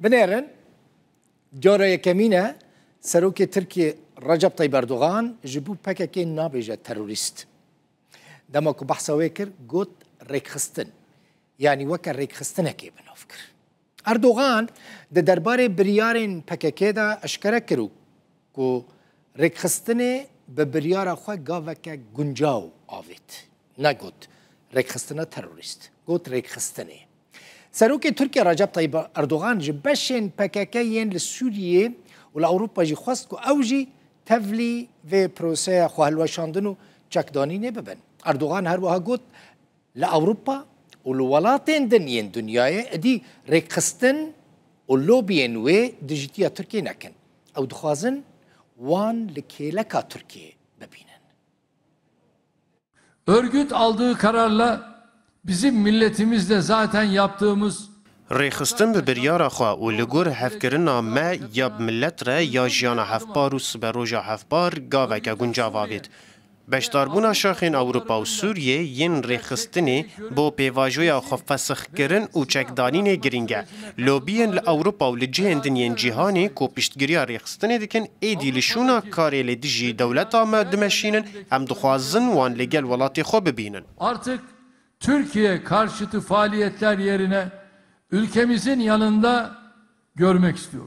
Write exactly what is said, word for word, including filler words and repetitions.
Binêrin, cara yekemîn e, Serokê Tirkiyê Recep Tayyip Erdogan ji bo P K K nabêje terorîst. Dema ku behsa wê kir, got rêkxistin. Yanî weke rêkxistinekê bi nav kir. Erdogan di derbarê biryarên P K K de eşkere kir û ku rêkxistinê bi biryara xwe gaveke guncaw avêt. Negot rêkxistina terorîst. Got rêkxistinê. Serokê Tirkiye Recep Tayyip Erdogan ji beşên P K K yên li Sûriyê û li Ewropa jî xwest ku ew jî tevlî vê proseya xwe hilweşandin û çekdanînê bibin. Erdogan her wiha got, li Ewropa û li welatên din yên dinyayê êdî rêkxistin û lobiyên wê dijîtiya Tirkiyê nekin. Ew dixwazin wan li kêleka Tirkiyê bibînin. Örgüt aldığı kararla bizim milletimizle zaten yaptığımız Rêxistin bi biryara xwe û li gor hevkirina me ya bi millet re ya jiyana hevpar û siberoja hevpar gaveke guncav avêt. Beşdarbûna şaxên Ewropa û Sûriyê yên rêxistinê bo pêvajoya xwe fesixkirin û çekdanînê girîng e. Lobiyên li Ewropa û li cihên din yên cîhanê ku piştgiriya rêxistinê dikin, êdî li şûna karê li dijî dewleta me dimeşînin, em dixwazin wan li gel welatê xwe bibînin. Artık Türkiye karşıtı faaliyetler yerine ülkemizin yanında görmek istiyoruz.